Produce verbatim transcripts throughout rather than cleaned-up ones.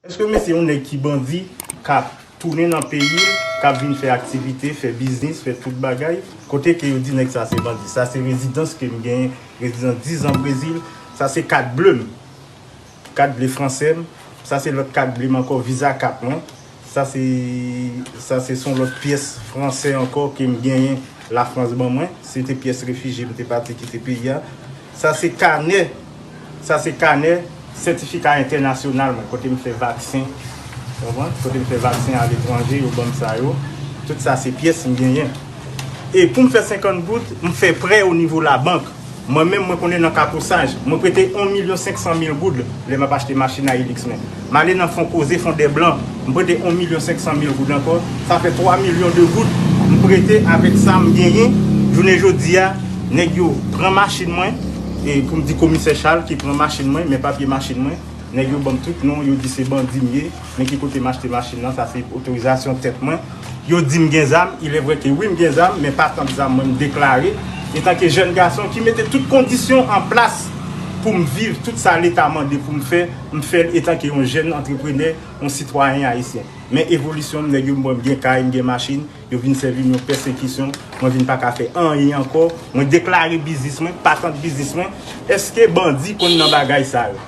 Èske mesye yon nèg ki bandi k ap tounen nan peyi l, k ap vin fè aktivite, fè biznis, fè tout bagay? Kote ke yo di nèg sa se bandi? Sa se rezidans ke m genyen, rezidans diz an Brezil. Sa se kat ble m, kat ble fransè m. Sa se lòt kat ble m ankò, viza kat mwen. Sa se, sa se son lòt pyès fransè ankò ke m genyen, Lafrans ban mwen. Se te pyès refijye m te pati kite peyi a. Sa se kanè, sa se kanè sètifika entènasyonal mwen, kote m fè vaksen. Konprann? Kote m fè vaksen aletranje, yo ban m sa yo. Tout sa se pyès m genyen. E pou m fè senkant goud, m fè prè o nivo labank. Mwen menm, mwen konnen nan kaposaj. Mwen prete yon milyon senk san mil goud lè m ap achte machin a Hilux mwen. M ale nan fon koze, fon dè blan. M prete yon milyon senk san mil goud ankò. Sa fè twa milyon de goud. M prete avèk sa m genyen. Jounen jodi a, nèg yo pran machin mwen. E pou m di komisè Charles ki pran machin mwen, men papye machin mwen. Nèg yo ban m tout non, yo di se bandi m ye, men ki kote m achte machin nan, sa se otorizasyon tèt mwen. Yo di m gen zam, il est vrai ke wi m gen zam, men patant zam mwen m deklare, etanke jèn gason ki mete tout kondisyon an plas pou m viv, tout sa Leta mande pou m fè, m fè l etanke yon jèn antreprenè, yon sitwayen ayisyen. Men evolisyon m, nèg yo m wè m gen kay, m gen machin, yo vin sèvi m yon pèsekisyon, mwen vin pa ka fè anyen ankò, mwen deklare biznis mwen, patant biznis mwen. Èske bandi konn nan bagay sa yo?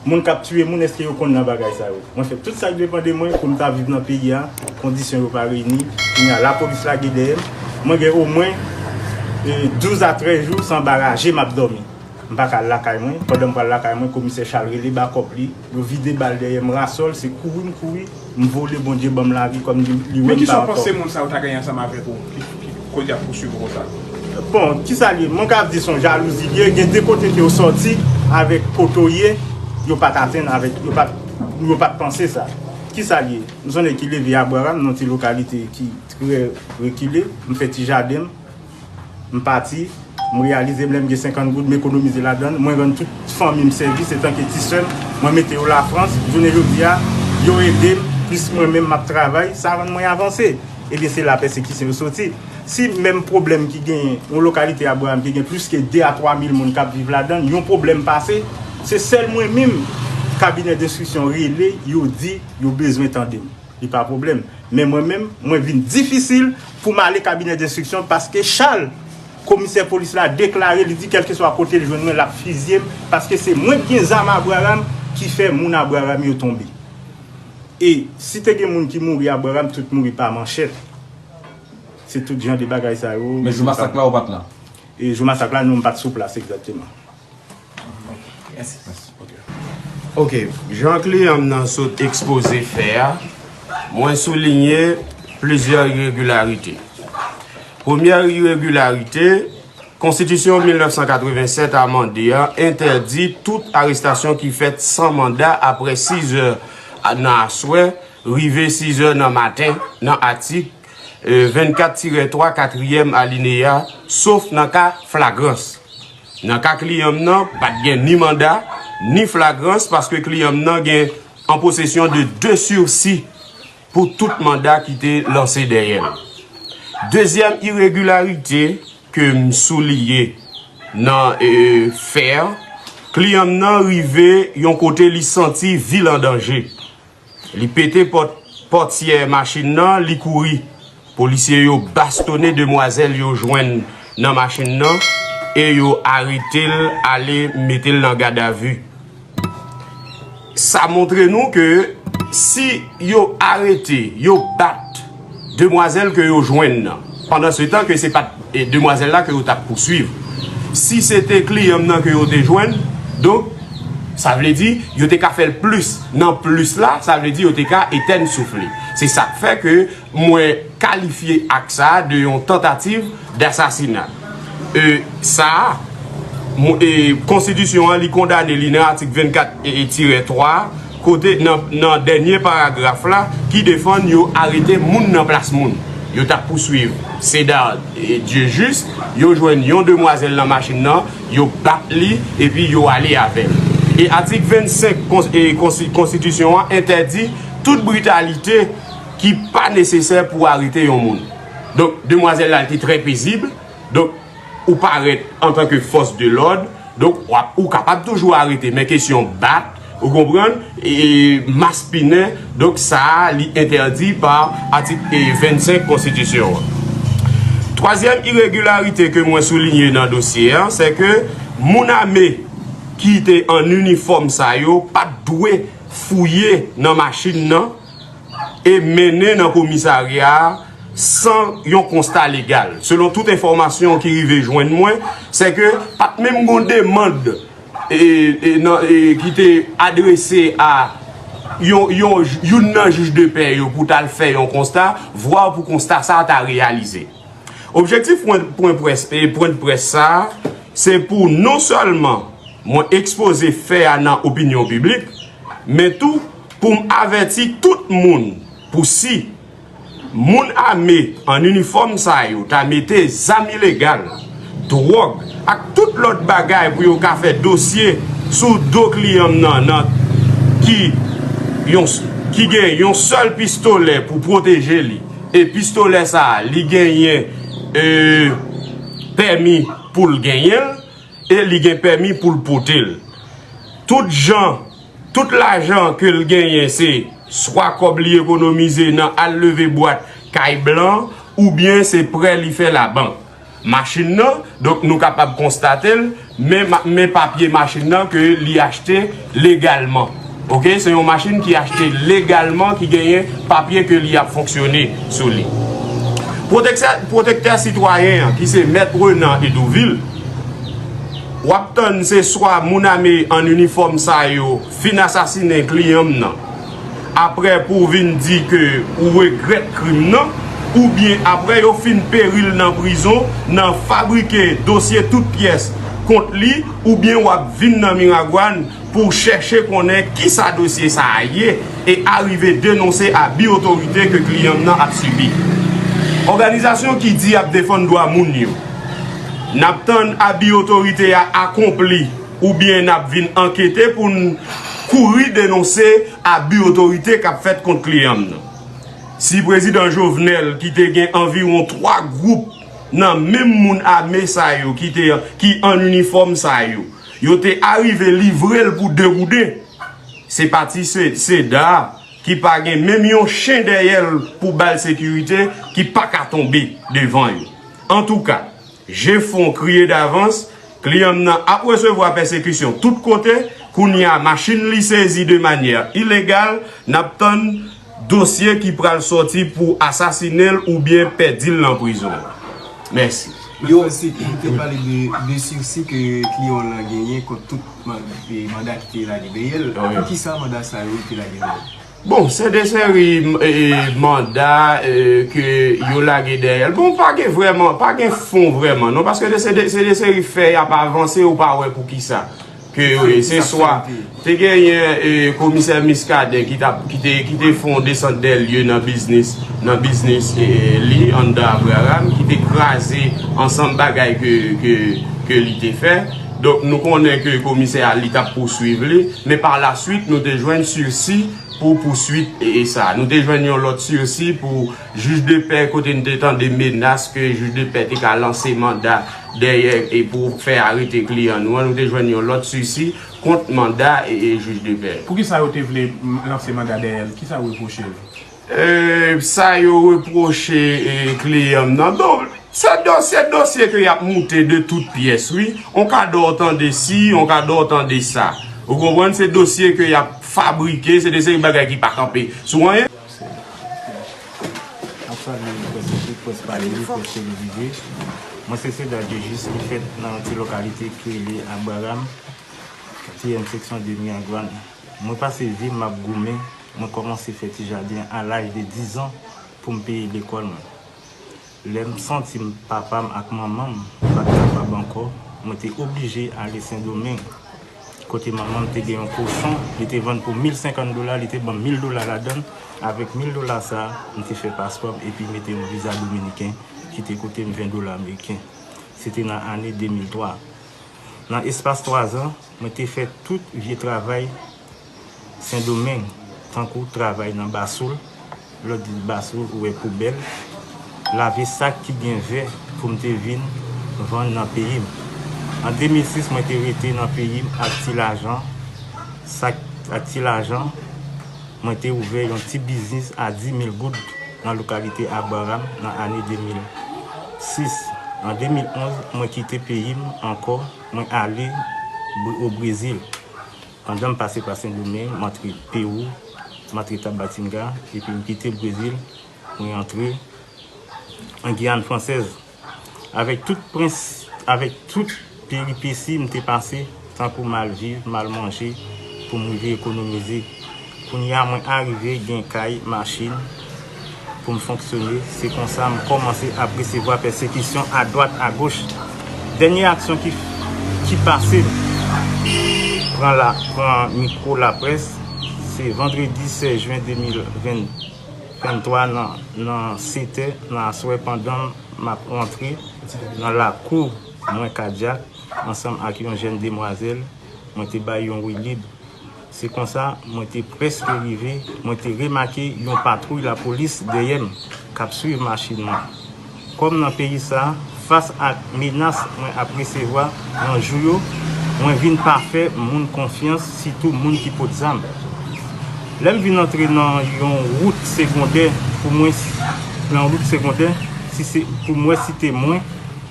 Moun k ap tiye moun, èske yo konn nan bagay sa yo? Mwen fè tout sa k depann de mwen pou m ta viv nan peyi a, kondisyon yo pa reyini. Kounye a, lapolis lage dèyè m. Mwen gen omwen, e, douz a trèz jou se anba raje m ap dòmi. M pa ka al lakay mwen. Pandan m pral lakay mwen, komisè Charles rele bakòp li. Yo vide bal dèyè m, rasòl, se kouri m kouri. M vole, Bondye ban m lavi kòm li, li wè m pa ankò. Men kisa w panse moun sa yo ta genyen ansanm avèk ou ki, ki, koz y ap pouswiv ou konsa? Bon, kisa l ye? Mwen ka di se yon jalouzi l ye. Gen de kote ke yo sòti avèk kote w ye, yo pa t atenn avèk, yo pa t, yo pa t panse sa. Kisa l ye? M se yon nèg ki leve Abraham, nan yon ti lokalite ki trè rekile. M fè ti jaden m. M pati, m reyalize m lè m gen senkant goud, m ekonomize ladan l, mwen rann tout fanmi m sèvis etanke ti sè m, mwen mete yo Lafrans, jounen jodi a, yo ede m, plis mwen menm m ap travay, sa rann mwen avanse. Ebyen, se la pèsekisyon yo soti. Si menm pwoblèm ki genyen, yon lokalite Abraham ki gen plis ke de a twa mil moun k ap viv ladan l, yon pwoblèm pase, se sèl mwen menm, kabinè denstriksyon rele, yo di, yo bezwen tande m. Li pa pwoblèm. Men mwen menm, mwen vin difisil pou m ale kabinè denstriksyon paske Charles, komisè polis la, deklare, li di kèlkeswa kote l jwenn mwen, l ap fizye m, paske se mwen k gen zam Abraham ki fè moun Abraham yo tonbe. E si te gen moun ki mouri Abraham, tout mouri pa manchèt. Se tout jan de bagay sa yo. Men jou masak la, ou pa t la? E jou masak la, non, m pa t sou plas egzakteman. Ok, jan kliyan m nan sot ekspoze fè a, mwen soulinye plizyè iregilarite. Premyè iregilarite, Konstitisyon mil nèf san katreven sèt amande a entèdi tout arestasyon ki fèt san manda apre sizè nan aswè rive sizè nan maten nan atik vennkat tirè twa, katriyèm alineya, sof nan ka flagrans. Nan ka kliyan m nan, pa t gen ni manda, ni flagrans paske kliyan m nan gen an posesyon de de sirsi pou tout manda ki te lanse dèyè l. Dezyèm iregilarite ke m souliye nan fè a, kliyan m nan rive yon kote li santi vi l an danje. Li pete pòt pòtyè machin nan, li kouri. Polisye yo bastonnen demwazèl yo jwenn nan machin nan e yo arete l, ale mete l nan gadavi. Sa montre nou ke si yo arete, yo bat demwazèl ke yo jwenn nan, pandansetan ke se pa t demwazèl la ke yo t ap pouswiv, si se te kliyan m nan ke yo te jwenn, donk, sa vle di, yo te ka fè l plis. Nan plis la, sa vle di yo te ka etèn souf li. Se sa k fè ke mwen kalifye ak sa de yon tantativ dasasina. E sa a, konstitisyon an li kondane li nan atik vennkat tirè twa, kote nan nan dènye paragraf la ki defann yo arete moun nan plas moun. Yo t ap pouswiv Cedard Dieujuste, yo jwenn yon demwazèl nan machin nan, yo bat li epi yo ale avè l. E atik vennsenk konstitisyon an entèdi tout britalite ki pa nesesè pou arete yon moun. Donk, demwazèl la te trè pezib. Donk, ou parèt antanke fòs de lòd. Donk, w ap, ou kapab toujou arete, men kesyon bat, Ou konprann? E maspinen, donk sa a, li entèdi pa atik, e, vennsenk konstitisyon an. Twazyèm iregilarite ke mwen soulinye nan dosye a, se ke moun ame ki te an inifòm sa yo pa t dwe fouye nan machin nan e mennen nan komisarya a san yon konsta legal. Selon tout enfòmasyon ki rive jwenn mwen, se ke pa t menm gon demann e, e, nan, e, ki te adrese a yon, yon, youn nan jij de pè yo pou t al fè yon konsta, vwa pou konsta sa a ta reyalize. Objektif pwen, pwen près, e, pwen de près sa a, se pou non sèlman mwen ekspoze fè a nan opinyon piblik, men tou pou m avèti tout moun pou si moun ame an inifòm sa yo ta mete zam ilegal, dwòg, ak tout lòt bagay pou yo ka fè dosye sou do kliyan m nan, nan ki yon, ki gen yon sèl pistolè pou pwoteje li. E pistolè sa a, li genyen, e, pèmi pou l genyen l, e li gen pèmi pou l pote l. Tout jan, tout lajan ke l genyen, se swa kòb li ekonomize nan al leve bwat kay blan, oubyen se prè li fè labank. Machin nan, donk, nou kapab konstate l, men ma-, men papye machin nan ke li achte legalman. Oke, se yon machin ki achte legalman, ki genyen papye ke li ap fonksyone sou li. Pwotektè, pwotektè sitwayen an, ki se Mèt Renan Edouvil, w ap tann se swa moun ame an inifòm sa yo fin asasinen kliyan m nan, apre pou w vin di ke ou regrèt krim nan, oubyen apre yo fin peri l nan prizon, nan fabrike dosye tout pyès kont li, oubyen w ap vin nan Miragwàn pou w chèche konnen kisa dosye sa a ye e arive denonse abi otorite ke kliyan m nan ap sibi. Òganizasyon ki di y ap defann dwa moun yo, n ap tann abi otorite a akonpli oubyen n ap vin ankete pou n kouri denonse abi otorite k ap fèt kont kliyan m nan. Si Prezidan Jovenel, ki te gen anviwon twa gwoup nan menm moun ame sa yo ki te, ki an inifòm sa yo, yo te arive livre l pou de pou de, se pati se-, seda ki pa gen menm yon chen dèyè l pou ba l sekirite, ki pa ka tonbe devan yo. Antouka, je fon kriye davans, kliyan m nan ap resevwa pèsekisyon tout kote, kounye a machin li sezi de manyè ilegal, n ap tann dosye ki pral sòti pou asasinen l oubyen pèdi l nan prizon. Mèsi. Yo, se ki te pale de, de sirsi ke kliyan w lan genyen kont tout man-, e, manda ki te lage dèyè l. Wi. Poukisa manda sa yo te lage dèyè l? Bon, se de seri, e, manda, e, ke yo lage dèyè l. Bon, pa gen vrèman, pa gen fon vrèman, non, paske de, se de, se de seri fè y ap avanse, ou pa wè poukisa. Ke, e, se swa, te genyen, e, komisè Muscadin ki t ap, ki te, ki te fè yon desant de lye nan biznis, nan biznis, e, li, anndan Abraham, ki te kraze ansanm bagay ke, ke, ke li te fè. Donk, nou konnen ke komisè a, li t ap pouswiv li, men pa la swit, nou te jwenn sirsi pou pouswit e, e sa. Nou te jwenn yon lòt sirsi pou jij de pè, kote n te tande menas ke jij de pè te ka lanse manda dèyè e pou fè arete kliyan nou an. Nou te jwenn yon lòt sirsi kont manda e, e jij de pè. Poukisa yo te vle m-, lanse manda dèyè l? Kisa yo repwoche l? E, sa yo repwoche, e, kliyan m nan. Bon, se do-, se dosye ke y ap moute de tout pyès, wi. On kadò w tande si, on kadò w tande sa. Ou konprann? Se dosye ke y ap fabrike, se de seri bagay ki pa kanpe sou anyen. Ap salye près ekri, près pale, près televize. Mwen se Seda Djejis ki fèt nan yon ti lokalite ki rele Abraham, katriyèm seksyon de Miragwàn. Mwen pase vi m ap goumen, mwen kòmanse fè ti jaden a laj de diz an pou m peye lekòl mwen. Lè m santi m, papa m ak manman m pa t kapab ankò, mwen te oblije ale Sendomeng, kote manman m te gen yon kochon, li te vann pou mil senkant dola, li te ban m mil dola ladan l. Avèk mil dola sa a, m te fè paspò m epi mete yon viza dominiken ki te koute m ven dola ameriken. Se te nan ane de mil twa. Nan espas twa zan, mwen te fè tout vye travay Sendomeng, tankou travay nan basoul, lè w di basoul, ou wè poubèl, lave sak ki gen vè pou m te vin vann nan peyi m. An de mil sis, mwen te rete nan peyi m ak ti lajan, sak Ak ti lajan, mwen te ouvè yon ti biznis a dis mil goud nan lokalite Abraham nan ane de mil sis. An de mil onz, mwen kite peyi m ankò, mwen ale Bre- o Brezil. Pandan m pase pa Sendomeng, m antre Pewou, m antre Tabatinga, epi m kite Brezil, mwen antre an Giyàn Fransèz. Avèk tout prens, avèk tout peripesi m te pase, tankou mal viv, mal manje, pou m rive ekonomize. Kounye a, mwen arive gen kay, machin, pou m fonksyone. Se konsa m kòmanse ap resevwa pèsekisyon adwat, agoch. Dènye aksyon ki, ki pase, pran la, pran mikwo laprès, se vandredi sèz jen de mil venntwa nan, nan sèt è nan aswè, pandan m ap rantre nan lakou mwen kadyak ansanm ak yon jèn demwazèl, mwen te bay yon wi lib. Se konsa, mwen te prèske rive, mwen te remake yon patwouy lapolis dèyè m k ap swiv machin mwen. Kòm nan peyi sa, fas ak menas mwen ap resevwa nan jou yo, mwen vin pa fè moun konfyans, sitou moun ki pot zam. Lè m vin antre nan yon wout segondè pou mwen, nan wout segondè, si se pou mwen, si te mwen,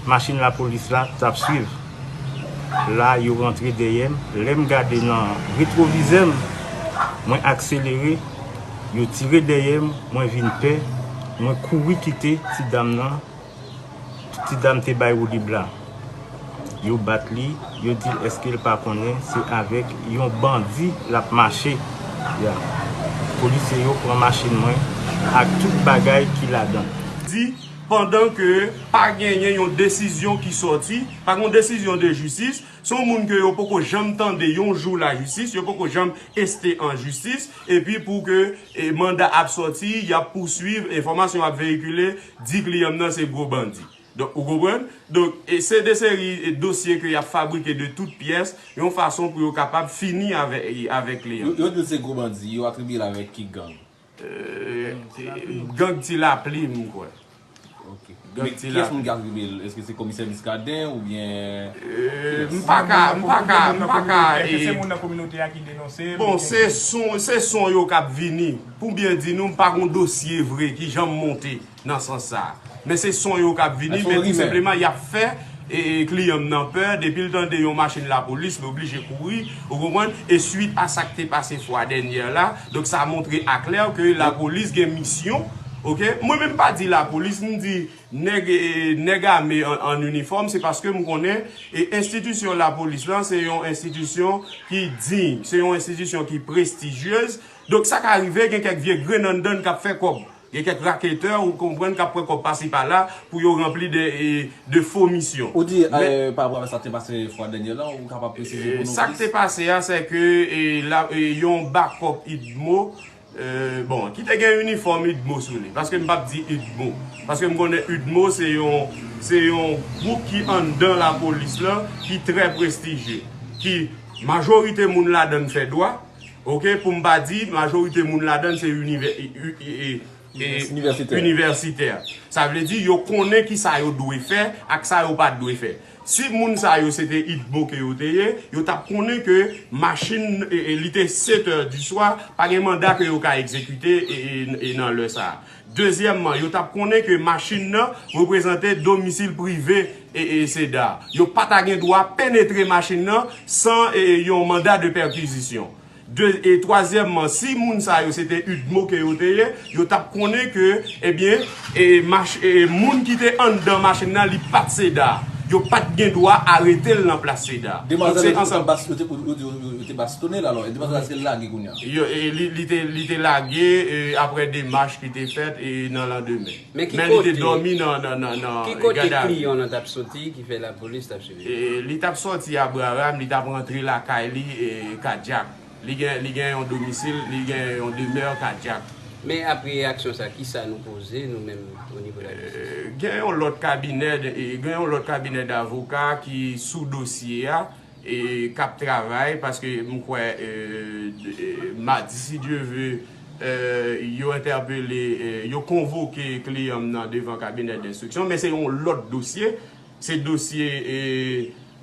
machin lapolis la t ap swiv. La, yo rantre dèyè m. Lè m gade nan retwovizè m, mwen akselere, yo tire dèyè m, mwen vin pè, mwen kouri kite ti dam nan, ti dam te bay woulib la. Yo bat li, yo di l èske l pa konnen se avèk yon bandi l ap mache. Ya. Polisye yo pran machin mwen ak tout bagay ki ladan l. Di, pandan ke pa genyen yon desizyon ki sòti, pa gen yon desizyon de jistis, se yon moun ke yo poko janm tande yon jou lajistis, yo poko janm este an jistis, epi pou ke e, manda ap sòti, y ap pouswiv, enfòmasyon ap veyikile, di kliyan m nan se gwo bandi. Donk, ou konprann? Donk, e, se de seri e, dosye ke y ap fabrike de tout pyès, yon fason pou yo kapab fini avè, e, avè kliyan. Yo, yo di l se gwo bandi, yo atribye l avèk ki gang? E, gang Ti Laplim, m kwè. Ok. Gang Men Ti kiyès Laplim. Moun ki atribye l? Èske se komisè Muscadin oubyen E, m pa ka, m pa ka, m pa ka, Èske se e, moun nan kominote a ki denonse l? Bon, se son, se son yo k ap vini. Pou byen di nou, m pa gon dosye vre ki janm monte nan sans sa. Men se son yo k ap vini, men tou senpleman, y ap fè e, e, kliyan m nan pè, depi l tande yon machin lapolis, l oblije kouri, ou konprann? E swit a sa k te pase fwa dènyè la, donk sa montre aklè ke lapolis gen misyon, oke? Mwen menm pa di lapolis, m di nèg, e, nèg ame an, an inifòm, se paske m konnen, e, enstitisyon lapolis lan, se yon enstitisyon ki diy, se yon enstitisyon ki prestijyez. Donk, sa ka rive, gen kèk vye grenn anndan n k ap fè kòb. Gen kèk raketè, ou konprann, k ap pran kòb pasi pala pou yo ranpli de, e, de fo misyon. Ou di, Men, e, pa rapò avèk sa k te pase fwa dènyè lan, ou kapab presize pou nou plis? E, sa k te pase a, se ke, e, la, e, yon bakòp idmo, e, bon, ki te gen inifòm idmo sou li, paske m p ap di idmo, paske m konnen idmo se yon, se yon gwoup ki anndan lapolis lan, ki trè prestijye, ki majorite moun ladan l fè dwa, oke, pou m pa di majorite moun ladan l se inivè, i, i, i, e, Inivèsitè. Inivèsitè. Sa vle di, yo konnen ki sa yo dwe fè ak sa yo pa dwe fè. Si moun sa yo se te idmo ke yo te ye, yo t ap konnen ke machin, e, e, li te sèt è di swa, pa gen manda ke yo ka egzekite, e, e, e nan lè sa a. Dezyèmman, yo t ap konnen ke machin nan reprezante domisil prive, e, e, Seda. Yo pa ta gen dwa penetre machin nan san, e, e, yon manda de pèkizisyon. De, e twazyèmman, si moun sa yo se te idmo ke yo te ye, yo t ap konnen ke, ebyen, e, mach, e, moun ki te anndan machin nan, li pa t Seda. Yo pa t gen dwa arete l nan plas Seda. Donk, se ansanm. Yo te, yo, yo, yo, yo te bastonnen l alò. E demwazèl la se lage kounye a. Yo, e, li, li te, li te lage, e, apre demach ki te fèt, e, nan landemen. Men ki kote, men li te dòmi nan, nan, nan, nan gadavi. Ki kote kliyan an t ap soti ki fè lapolis t ap siveye? E, li t ap sòti Abraham, li t ap rantre lakay li, e, Kadyak. Li gen, li gen yon domisil, li gen yon demè kadyak. Men apre aksyon sa, kisa nou poze, nou menm, o nivo lajistis? E, gen yon lòt kabinè, de- e, gen yon lòt kabinè davoka ki sou dosye a, e, k ap travay, paske m kwè, e, de- e, madi, si Dye ve, e, yo entèpele, e, yo konvoke kliyan m nan devan kabinè denstriksyon, men se yon lòt dosye, se dosye, e,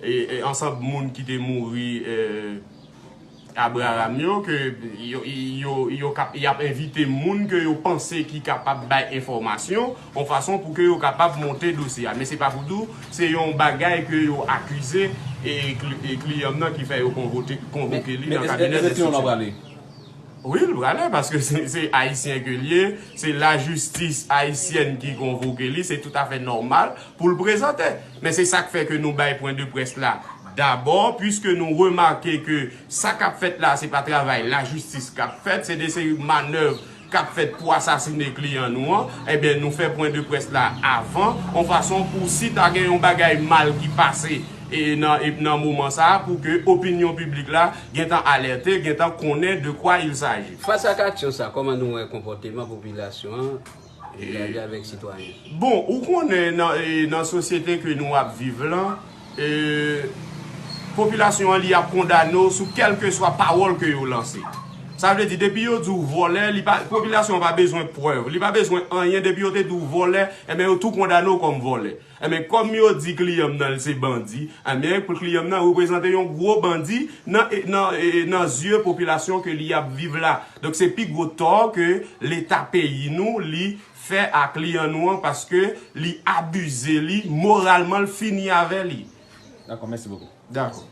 e, e, ansanm moun ki te mouri, e, Abraham yo, ke yo, yo, yo kap, y ap envite moun ke yo panse ki kapab bay enfòmasyon, yon fason pou ke yo kapab monte dosye a. Men se pa pou di w, se yon bagay ke yo akize e, kli- e kliyan m nan ki fè yo konvote- konvoke li nan kabinè enstriksyon. Wi, l prale, paske se se ayisyen ke l ye, se lajistis ayisyèn ki konvoke li, se toutafè nòmal pou l prezante. Men se sa k fè ke nou bay pwen de près la dabò, puiske nou remake ke sa k ap fèt la, se pa travay lajistis k ap fèt, se de seri manèv k ap fèt pou asasine kliyan nou an, ebyen, nou fè pwen de près la avan, yon fason pou si ta gen yon bagay mal ki pase e nan, e nan moman sa a, pou ke opinyon piblik la gentan alète, gentan konnen de quoi il s'agit. Fas ak aksyon sa, kòman nou wè konpòteman popilasyon an, e, avèk sitwayen? Bon, ou konnen nan, e, nan sosyete ke nou ap viv lan, e, popilasyon an li ap kondane w sou kèlkeswa pawòl ke yo lanse. Sa vle di, depi yo di w vòlè, li pa, popilasyon an pa bezwen prèv, li pa bezwen anyen, depi yo te di w vòlè, ebyen, yo tou kondane w kòm vòlè. Ebyen, kòm yo di kliyan m nan, l se bandi, ebyen, pou kliyan m nan reprezante yon gwo bandi nan, nan, nan zye popilasyon ke li ap viv la. Donk, se pi gwo tò ke Leta peyi nou, li fè a kliyan nou an, paske li abize li moralman, l fini avè li. Dakò, mèsi bokou. Dakò.